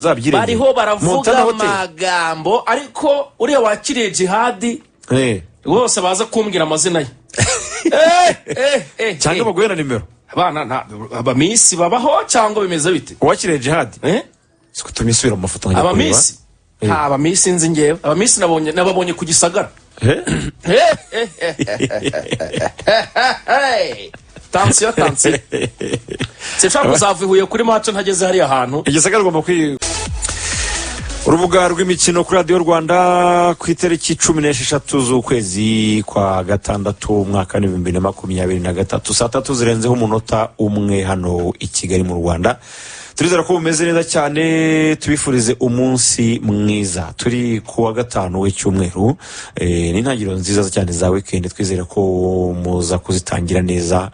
Bazabyirengere. Bariho baravuga Montana Hotel. amagambo, ariko uriya wakiriye Jihadi rwose baza kumbwira amazina ye. Cyangwa baguhe na nimero. Abana abamiss babaho cyangwa bimeze bite? Uwakiriye Jihadi? Eh? Siko tumye isubira mu mafoto nkajya kureba. Abamiss, nta abamiss nzi ngewe. Abamiss nabonye, nababonye ku Gisagara. Attention, attention, sinshobora kuzava i Huye kuri match ntageze hariya hantu. Igisagara ugomba kwi urubuga rw'imikino kuri Radiyo Rwanda ku itariki 16 z'ukwezi kwa gatandatu, umwaka w'2023, saa 3 zirenzeho umunota 1 hano i Kigali mu Rwanda. Turizera ko bumeze neza cyane, tubifurize umunsi mwiza. Turi ku wa gatanu w'icyumweru, ni intangiriro nziza cyane za wikendi. Twizere ko muza kuzitangira neza,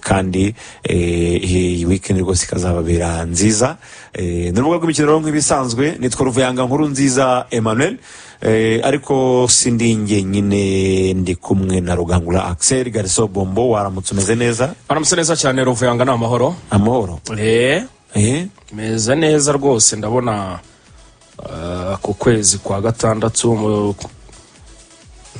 kandi iyi wikendi rwose ikazababera nziza. Ni urubuga rw'imikino rero nk'ibisanzwe, nitwa Ruvuyanga Nkuru Nziza Emmanuel, ariko sindi njyenyine, ndi kumwe na Rugangura Axel Gariso Bombo. Waramutse, umeze neza? Aramutse neza cyane, Ruvuyanga, ni amahoro. Amahoro. Meze neza rwose. Ndabona ku kwezi kwa gatandatu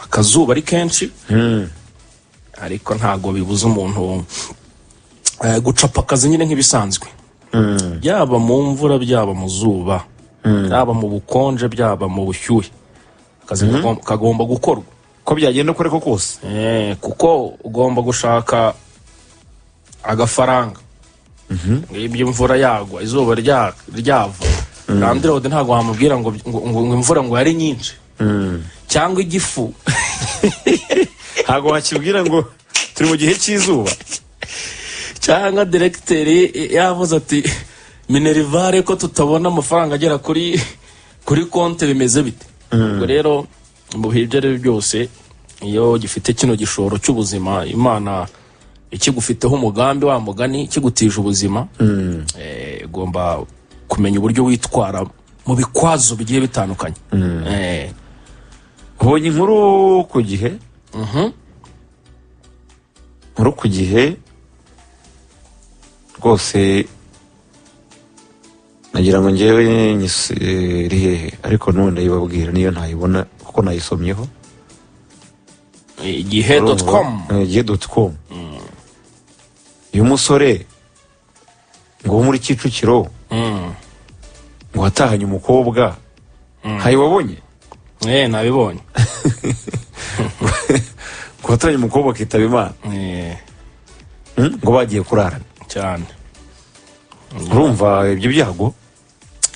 akazuba ari kenshi, ariko ntabwo bibuza umuntu gucapa akazi nyine nk'ibisanzwe, byaba mu mvura, byaba mu zuba, byaba mu bukonje, byaba mu bushyuhe, akazi kagomba gukorwa. Ko byagenda uko ariko kose. Kuko ugomba gushaka agafaranga. Ngibyo, imvura yagwa, izuba ryava, landlord ntabwo wamubwira ngo imvura ngo yari nyinshi cyangwa igifu. Ntabwo wakibwira ngo turi mu gihe cy'izuba. Cyangwa diregiteri yavuze ati: "Minerval ko tutabona amafaranga agera kuri konti, bimeze bite?" Ubwo rero mu bihe ibyo ari byo byose, iyo gifite kino gishoro cy'ubuzima, Imana ikigufiteho umugambi, wa mugani, ikigutije ubuzima, ugomba kumenya uburyo witwara mu bikwazo bigiye bitandukanye. Ubonye inkuru ku Gihe, inkuru ku Gihe rwose, nagira ngo ngewe iri hehe, ariko none ndayibabwira niyo ntayibona kuko nayisomyeho. Igihe.com. Igihe.com. Uyu musore ngo wo muri Kicukiro ngo watahanye umukobwa, ntayo wabonye? Nabibonye. Ngo watahanye umukobwa akitaba Imana. Ngo bagiye kurarana. Cyane. Urumva ibyo byago?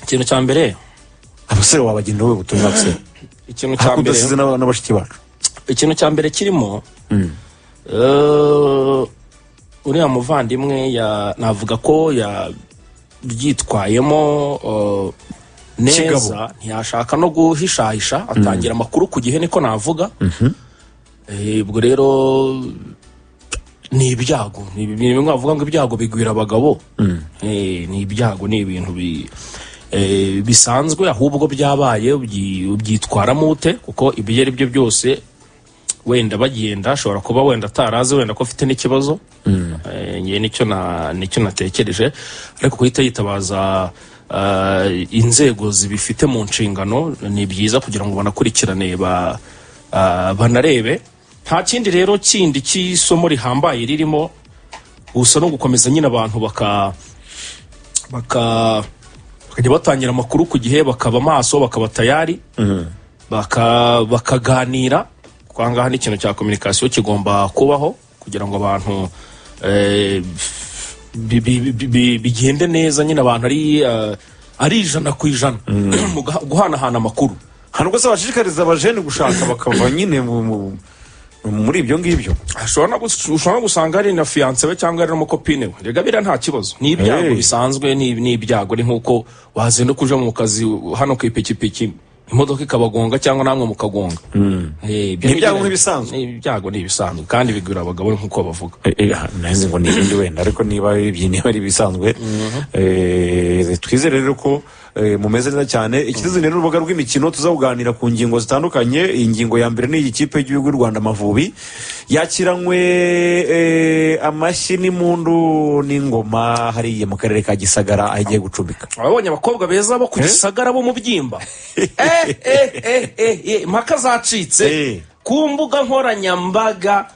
Ikintu cya mbere, Abasore wabagenera wowe butumwa se? Ikintu cya Ariko mbere, udasize na bashiki bacu. Ikintu cya mbere kirimo, uriya muvandimwe navuga ko yabyitwayemo neza. Kigabo. Ntiyashaka no guhishahisha, atangira amakuru ku gihe, niko navuga. Ubwo rero ni ibyago, ni bimwe bavuga ngo ibyago bigwira abagabo. Ni ibyago, ni ibintu bisanzwe, ahubwo byabaye ubyitwaramo ute? Kuko ibyo ari byo byose, wenda bagenda ashobora kuba wenda atarazi wenda ko afite n'ikibazo. Njye nicyo natekereje, ariko guhita yitabaza inzego zibifite mu nshingano ni byiza kugira ngo banakurikirane, banarebe. Nta kindi rero kindi cy'isomo rihambaye ririmo, gusa no gukomeza nyine abantu bakajya batangira amakuru ku gihe, bakaba maso, bakaba tayari, bakaganira. Kuko aha ngaha n'ikintu cya communication kigomba kubaho kugira ngo abantu bigende neza nyine, abantu ari 100% mu guhanahana amakuru. Nta nubwo se bashishikariza abajene gushaka bakava nyine muri ibyo ngibyo? Ushobora no gusanga ari na fiancée we cyangwa ari n'umucopine we. Rega biriya nta kibazo, ni ibyago Hey. bisanzwe, ni ibyago, ni nk'uko wazinduka uje mu kazi hano ku ipikipiki, imodoka ikabagonga cyangwa namwe mukagonga. Ibyo Ni ibyago nk'ibisanzwe. Ni ibyago, ni ibisanzwe kandi bigwira abagabo nk'uko bavuga. Nazi ngo ni ibindi wenda, ariko niba ibyo niba ari ibisanzwe, twizere rero ko mumeze neza cyane. Ikibazo rero, urubuga rw'imikino, tuzakuganira ku ngingo zitandukanye. Ingingo ya mbere ni iyi kipe y'igihugu y'u Rwanda Amavubi. Yakiranywe amashyi n'impundu n'ingoma hariya mu karere ka Gisagara aho igiye gucumbika. Ababonye abakobwa beza bo ku Gisagara bo mu byimba, impaka zacitse ku mbuga nkoranyambaga.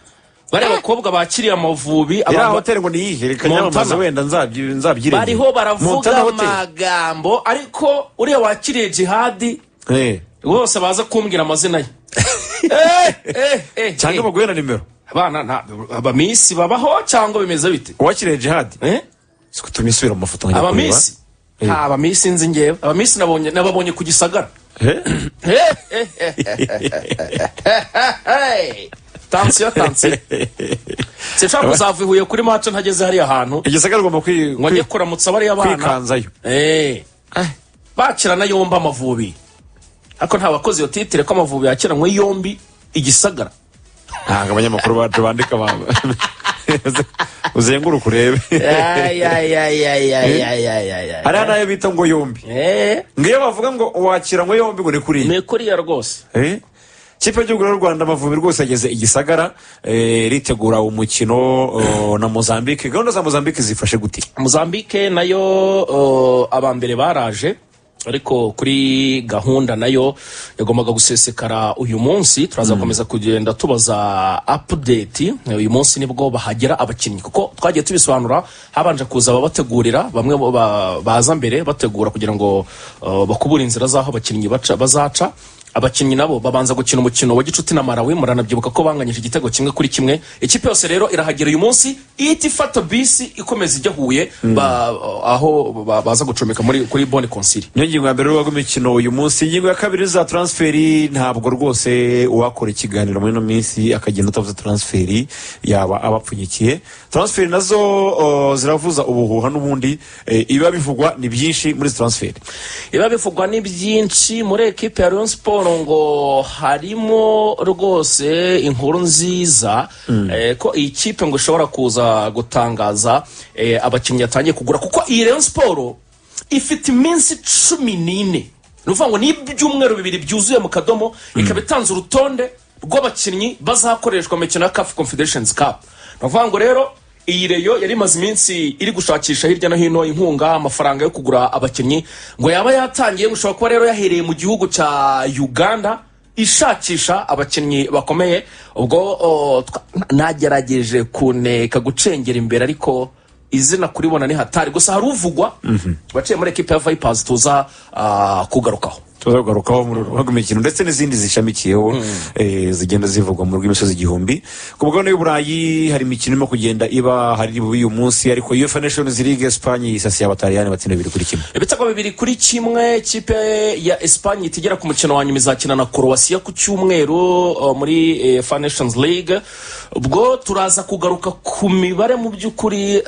Bariya bakobwa bakiriye Amavubi, Iriya abantu hoteli ngo niyihe? Reka Montana. nyamamaze, wenda nzabyirengere. Bariho baravuga Montana Hotel. amagambo, ariko uriya wakiriye Jihadi rwose baza kumbwira amazina ye. Cyangwa baguhe na nimero. Abana abamisi babaho cyangwa bimeze bite? Uwakiriye Jihadi? Eh? Siko tumye isubira mu mafoto nkajya kureba. Abamisi, nta abamisi nzi ngewe. Abamisi nabonye, nababonye ku Gisagara. Tansiyo, tansiyo, sinshobora kuzava i Huye kuri match ntageze hariya hantu Igisagara ugomba ngo njye kuramutsa bariya bana. kwikanzayo. Bakirana yombi Amavubi, ariko nta bakozi iyo titre ko Amavubi yakiranwe yombi i Gisagara. Ntabwo abanyamakuru bacu bandika, uzenguruka urebe. Hariya nayo bita ngo yombi, ngo iyo bavuga ngo wakiranywe yombi ngo ni kuriya. Ni kuriya rwose. Kipe y'igihugu y'u Rwanda Amavubi rwose yageze i Gisagara, ritegura umukino na Mozambique. Gahunda za Mozambique zifashe gute? Mozambique nayo abambere baraje, ariko kuri gahunda nayo yagombaga gusesekara uyu munsi. Turaza gukomeza kugenda tubaza update. Uyu munsi nibwo bahagera abakinnyi, kuko twagiye tubisobanura, habanje kuza ababategurira, bamwe baza mbere bategura kugira ngo bakubure inzira z'aho abakinnyi baca, bazaca. Abakinnyi nabo babanza gukina umukino wa gicuti na Malawi, muranabyibuka ko banganyije igitego 1-1. Ikipe yose rero irahagera uyu munsi, ihita ifata bisi ikomeza ijya Huye, aho baza gucomeka muri kuri Boni Konsili. Niyo ngingo ya mbere y'urwego rw'imikino uyu munsi. Ingingo ya kabiri za transfer, ntabwo rwose uwakora ikiganiro muri ino minsi akagenda utavuze transfer yaba abapfunyikiye. Transfer nazo ziravuza ubuhuha n'ubundi, ibiba bivugwa ni byinshi muri izi transfer. Ibiba bivugwa ni byinshi muri ekipe ya Rayon Sport, ngo harimo rwose inkuru nziza ko iyi kipe ngo ishobora kuza gutangaza abakinnyi yatangiye kugura, kuko iyi Rayon Sport ifite iminsi 14, ni ukuvuga ngo ni ibyumweru 2 byuzuye mu kadomo, ikaba itanze urutonde rw'abakinnyi bazakoreshwa mu mikino ya CAF Confederations Cup. Ni ukuvuga ngo rero iyi Rayon yari imaze iminsi iri gushakisha hirya no hino inkunga, amafaranga yo kugura abakinnyi, ngo yaba yatangiye, ngo ishobora kuba rero yahereye mu gihugu cya Uganda ishakisha abakinnyi bakomeye. Ubwo nagerageje kuneka gucengera imbere, ariko izina kuribona ni hatari. Gusa hari uvugwa waciye muri ekipe ya Vipers tuza kugarukaho. Tuza kugarukaho muri uru rwego ndetse n'izindi zishamikiyeho, zigenda zivugwa mu rw'imisozi igihumbi. Ku mugabane w'Uburayi hari imikino irimo kugenda iba, hari uyu munsi ariko UEFA Nations League, Espagne yisasiye Abataliyani batsinda 2-1. Ibitego 2-1. Ikipe ya Espagne itigera ku mukino wa nyuma, izakina na Croatia ku cyumweru muri UEFA Nations League. Ubwo turaza kugaruka ku mibare mu by'ukuri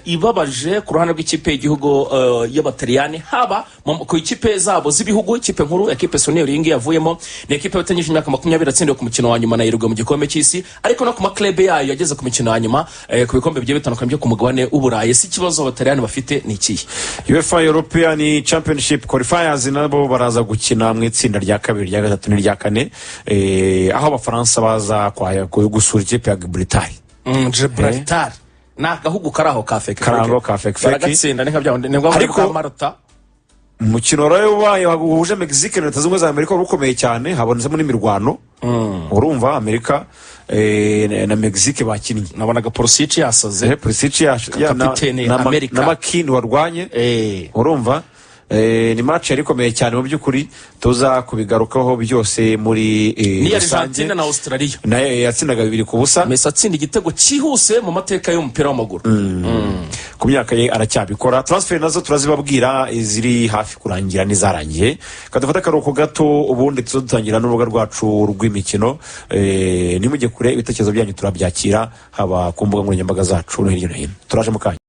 ibabaje ku ruhande rw'ikipe y'igihugu y'Abataliyani, haba ku ikipe zabo z'ibihugu, ikipe nkuru, ekipe senior iyi ngiyi yavuyemo ni ekipe yatangije imyaka 20, yatsindiwe ku mukino wa nyuma na Uruguay mu gikombe cy'isi, ariko no ku maklebe yayo yageze ku mikino ya nyuma ku bikombe bigiye bitandukanye byo ku mugabane w'Uburayi. Si ikibazo Abataliyani bafite ni ikihe? UEFA European Championship qualifiers nabo baraza gukina mu itsinda rya kabiri, rya gatatu n'irya kane, aho Abafaransa baza gusura ikipe ya Gibraltar. Gibraltar ni agahugu kari aho ka feke. Kari aho ka feke feke. Baragatsinda, ni nka bya ni ngombwa bwa Maruta. Umukino rero wabaye wahuje Mexique na Leta Zunze Ubumwe za Amerika wari ukomeye cyane, habonetsemo n'imirwano. Urumva Amerika na Mexique bakinnye. Nabonaga Pulisic yasaze. Pulisic Kapitene Amerika. na McKennie warwanye. Urumva ni match yari ikomeye cyane mu by'ukuri, tuza kubigarukaho byose muri Ni rusange. Argentine na Australia. Nayo yatsindaga 2-0. Messi atsinda igitego cyihuse mu mateka y'umupira w'amaguru. Ku myaka ye aracyabikora. Transfer nazo turazibabwira, iziri hafi kurangira n'izarangiye. Kadufate akaruhuko gato, ubundi tuzo dutangira n'urubuga rwacu rw'imikino. Nimujye kure, ibitekerezo byanyu turabyakira haba ku mbuga nkoranyambaga zacu no hirya no hino. Turaje mu kanya.